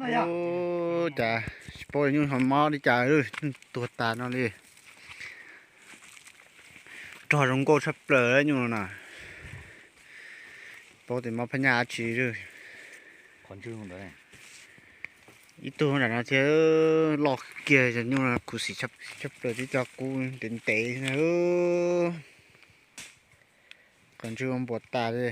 Ub, cas tsis paub nyuj ho mob li cas, tuag tas no li. Rog zoo nkauj tshaj plaws nyuj no na. Paub tias mob phab nyaj dab tsi. Ib tug nram no thiab, loj kiag nyuj no khuv xim tshaj plaws, tib co kub ntev ntev. Qhov ntswg ua npuas tas li.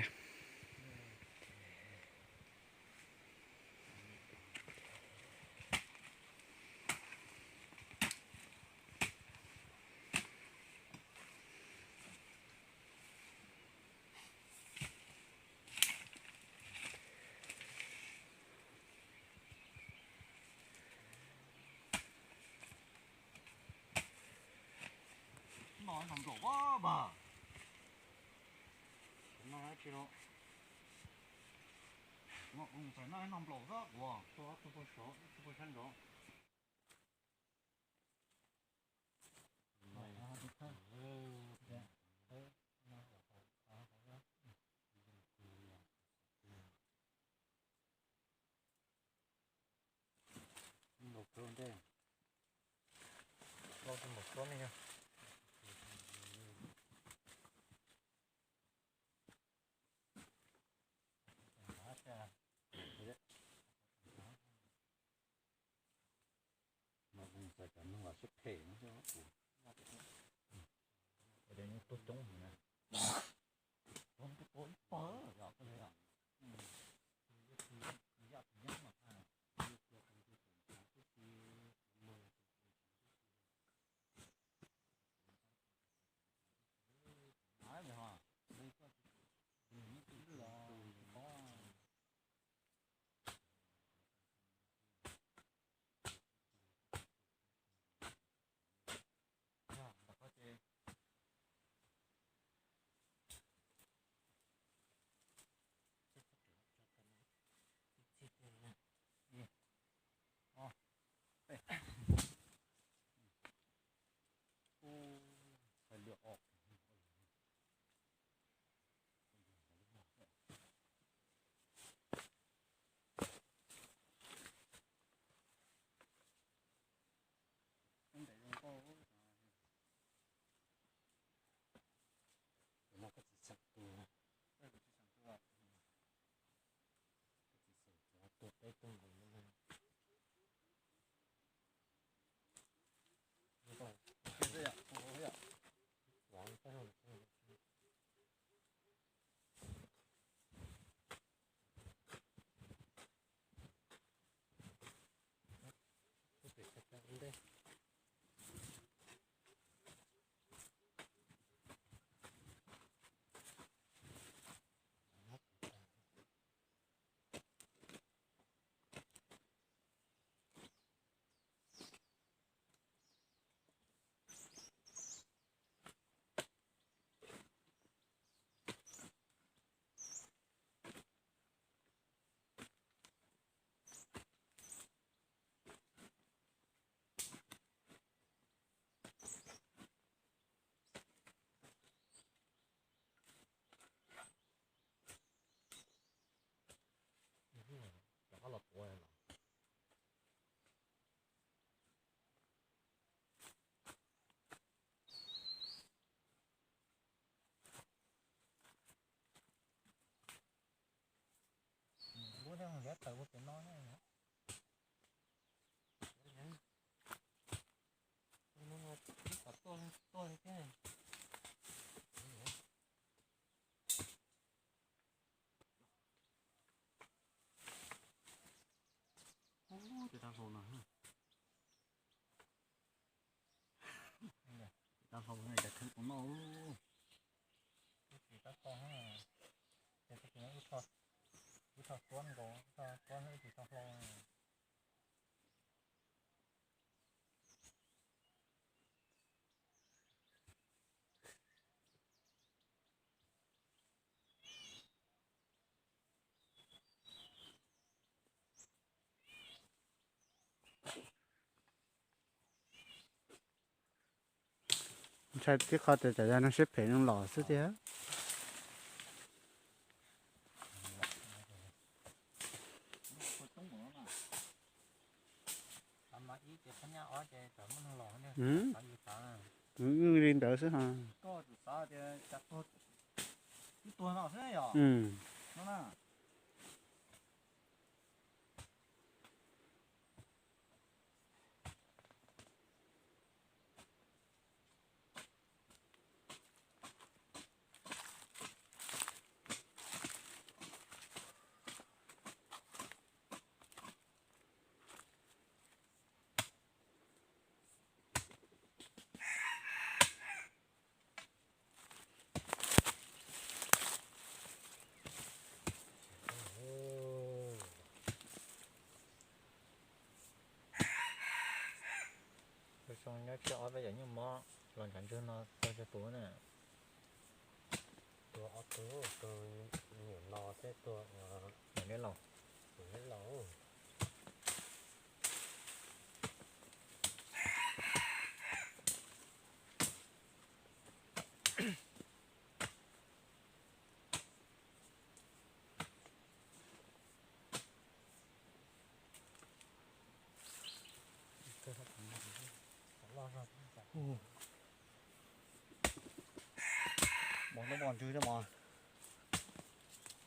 Lub no liab tawm ua pem no na. Ib qhov tuaj tuaj li thiab. Ub, tus dab hlau no. Tus dab hlau no cas khwv tau noj. Ub, tus dab hlau no, ces tus no wb tho, wb tho tuab nkaus, wb tho tuab, wb tsis tho hlau. Ntshai tib qho tias tsam yog neeg siab phem neeg los xwb tiag. Ib ces phab nyaj ob ces txawm muaj neeg los, mm, xav yus xav na. Nws yeej li ntawd xwb ha. Koj txawm xav tias cas tuag, twb tuag no xwb yom. Mm. No na. Zoo nyob tsiab ob peb yam nyuj mov los ntshav ntswg no tau cov tus na. Tus ob tug, tus nyuam no thiab tus nyuam neb laus, nyuam neb laus. Mos ntub mos ntswg thiab mos.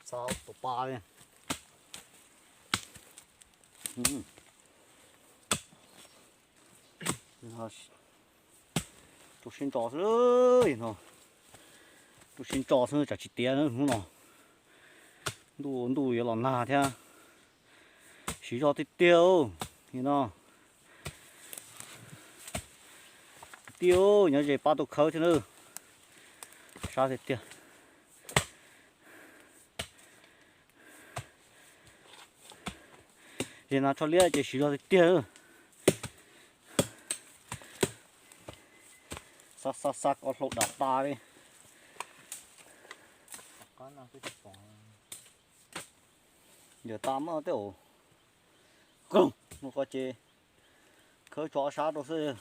Xav tus pa li. Rau siab ntso xwb no. Rau siab ntso xwb tsam tsis tiav hnub no. Ntuj ntuj yuav los nag thiab. Siv zog tiag tiag li no. Tiag, nyob ze pab tau khawb thiab na. Sab tiag tiag. Ze nas tsho liab ces siv zog tiag tiag. Xa xa xa koj hlauv dam tas li. Yawm tas maj tej ub. Koog mus qhov ces khawb tso ob sab rau xwb.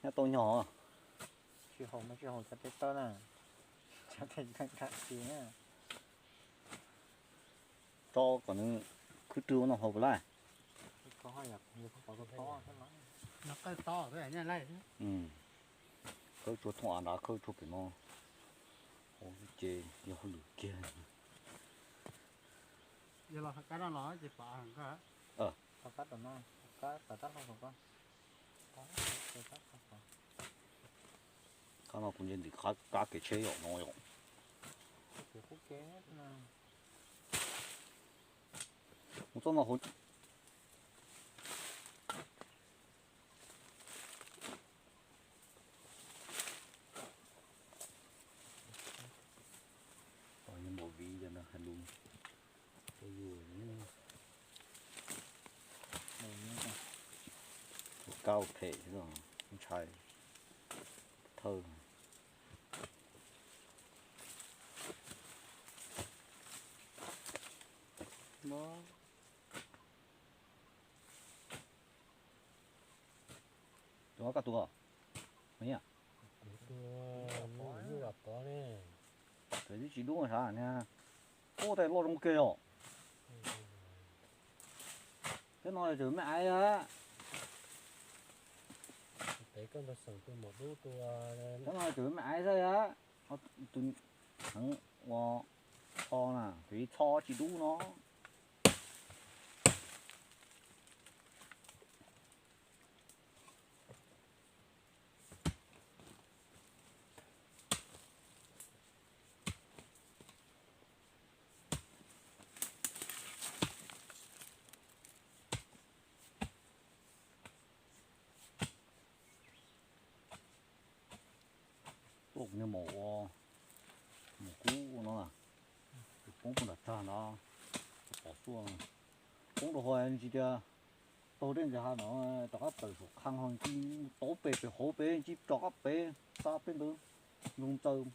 Nyob tau nyog. Tsis haus mas tsis haus, txhob tej tawb na. Txhob tej tawb khav tsis na. Tso kom nws khwb rwg ua noj haus puas laj? Khawb tsuag thooj av nrad khawb tsuag pem no. Hauv ces yog hauj lwm kiag. Qab no kuv nce ntim qab kev tsheb yom no yom. Mus txoj no hauv. Npaum viv yog hais lus, kab phem ntshai thawj. Cov koj tua, me nyuam, tus twb tsis dub sav, ub, tej loj zoo kiag yom. Cov no tseem me aiv a. Cov no tseem me aiv xwb a. Tus heev ua txho na, tus ib txho tsis dub no. Tuaj kuv niag maum ua, maum kub no, poob puag nram tsag ntawd, pom tuaj, poob rau hauv ntsis tias, taug tej ntsis hav no rov qab tawm saum qhov ho ntsib tau pem pem hauv pem ntsib rov qab pem, xa peb ntawd, zoo txaws.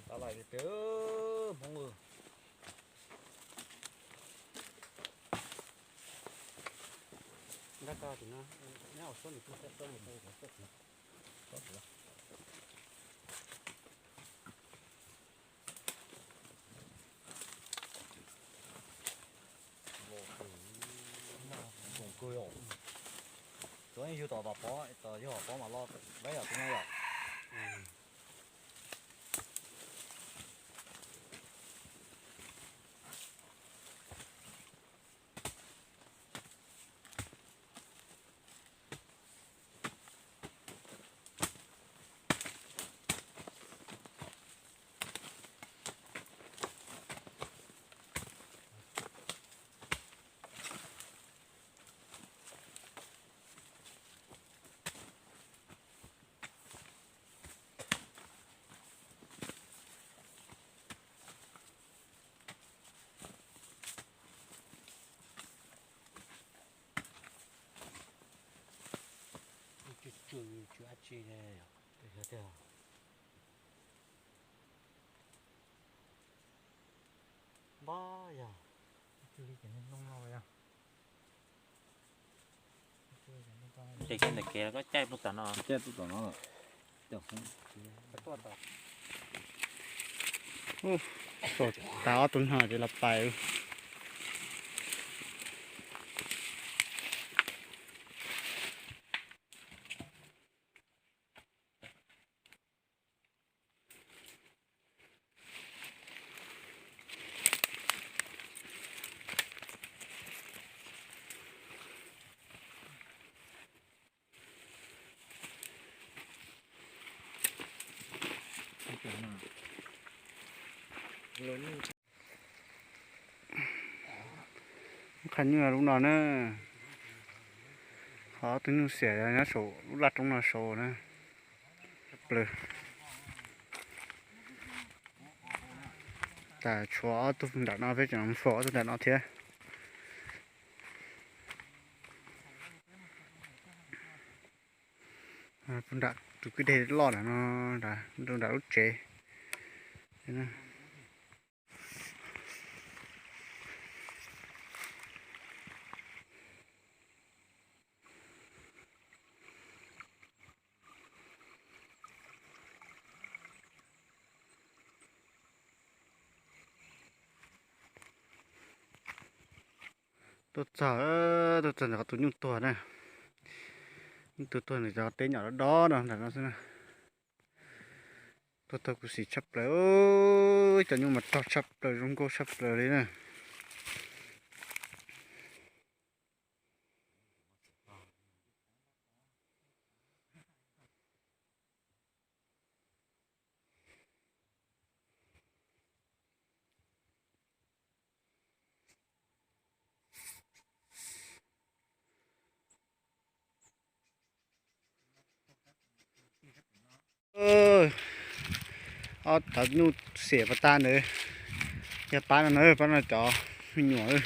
Tab lais tiag tiag Hmoob. Nrab ko tim no, nyob hauv suab nws kuj txawj txawj mus tau. Tsuav yug tom tom pov, tom yug hom pov mas los laib yom tus no yom. Tsw tsw tsw dab tsi ne. Npab yog. Ces ntawm kev koj caij puag tom no. Caij puag tom no. Tag ob tug no ces los pais. Qhov nyuj lub no na, qhov tus nyuj xiam nyob saum lub laj roob no saud na, tshaj plaws. Tas tshuav ob tug nram no peb tseem faus ob tug nram no thiab. Puag nram tus kwj deg loj nram no, rau nram lub tsev. Tuaj txog, tuaj txog ntawm qhov tus nyuj tuag na. Nyuj tuag tuag nws cov teb nyom dob dob no ntawm no xwb na. Tuaj txog kuv xim tshaj plaws, cov nyuj mas rog tshaj plaws, zoo nkauj tshaj plaws li na. Ob tug nyuj xiam pas tag ntawd, yog pab no na, pab no cov me nyuam.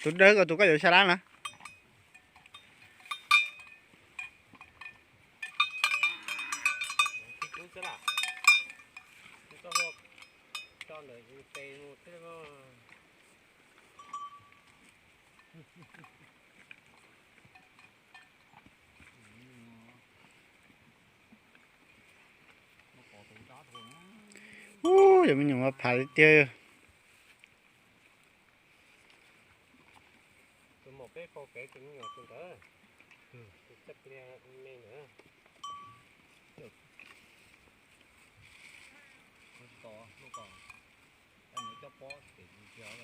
Tus dawb ko tus koj yuav xya lab na. Ub, yog me nyuam mas phav tiag tiag. Tus maum peb faus kev tus me nyuam tus ntawd, tus txaj pliag me ntawd. Kuv tsis tau lub ko, nws coj pob pem tus kiag,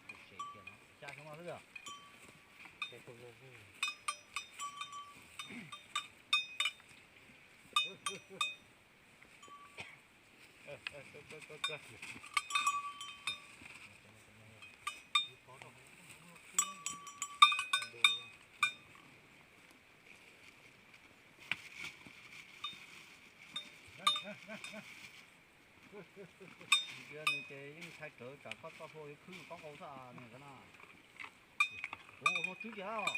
tus tsev kiag no xya xyoo no xwb. Nws ces yeej tshai rawv tsam koj txoj hlua yuav khwb koj nkaus xwb nws na. Kuv ua hlua tswb tiag.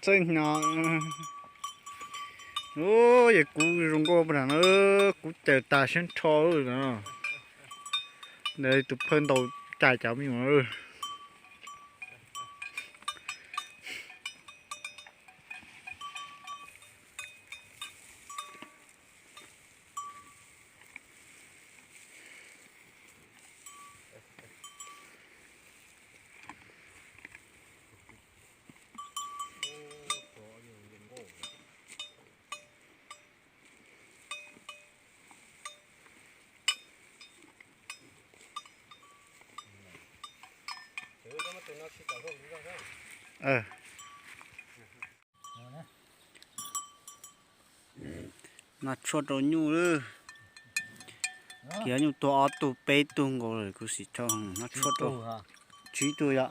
Txawj hnyo. Ub, yog kuv zoo nkauj puag nram no, kuv cawm tas siab nrho no. Ntawd tus phawj ntaus cais cov me nyuam. Noj tshuaj rau nyuj lawm. Kiag nyuj tuag ob tug peb tug nkaus lawm kuv sim rau noj tshuaj rau. Tsib tug yom.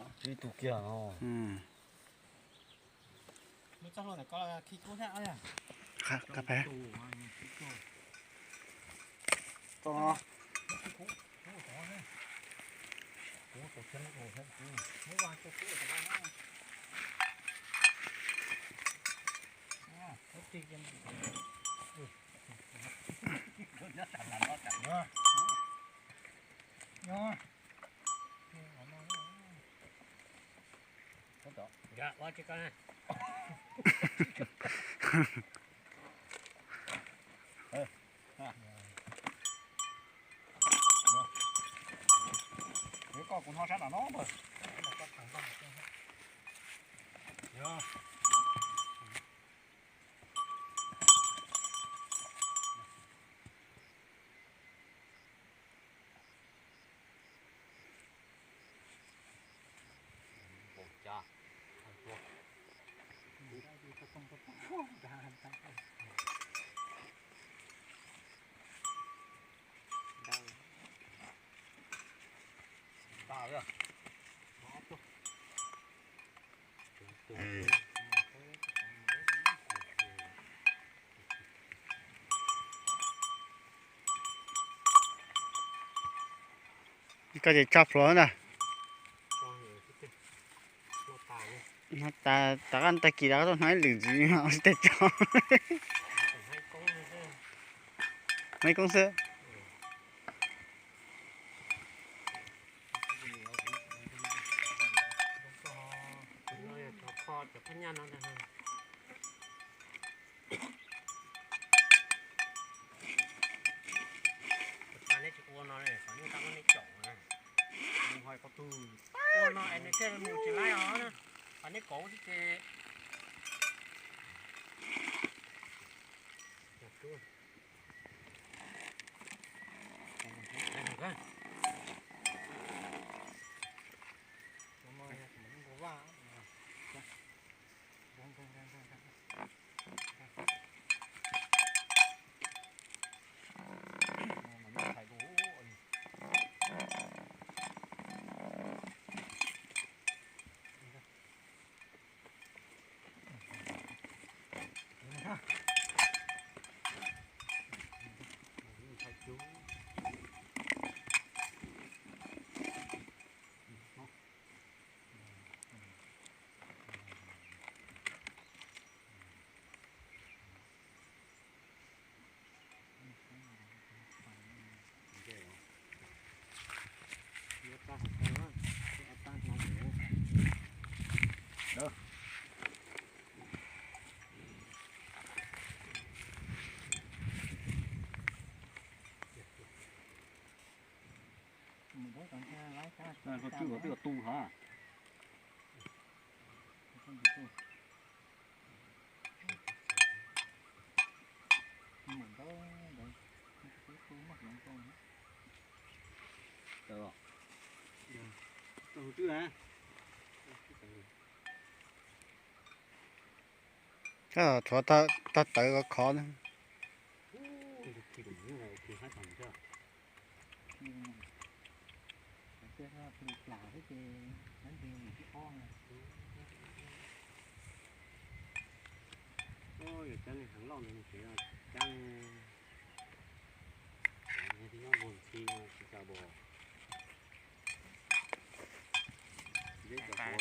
Koj kuv hnov sab nram no. Koj ces tso plhuav ntag. Tom qab tag kis los koj tuaj hnov ib lwm ntxiv os, tej tso. Hnov ib koob xwb. Neb tsis ua no, qhov nyuj tab muab neb caum na. Mus hais qhov twg ua no es nws thiaj mus tsis laib os. Qhov neb kauv xwb ces. Tshuav tag tawv khov khov. Cab li heev loj ntawd, cab li tib nyob luag ntxhi tsis tau pom.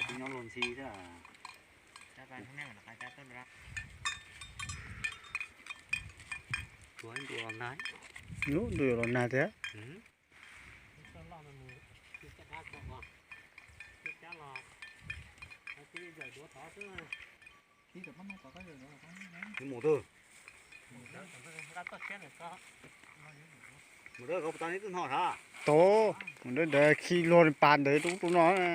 Tib nyob luag ntxhi xwb. Ntuj yuav los nag thiab. Mus twg? Mus twg, koj puas tau neb twb hnov sav? Tau, mus ntawd ntawd khi luag pas ntawd rau ub rau no na.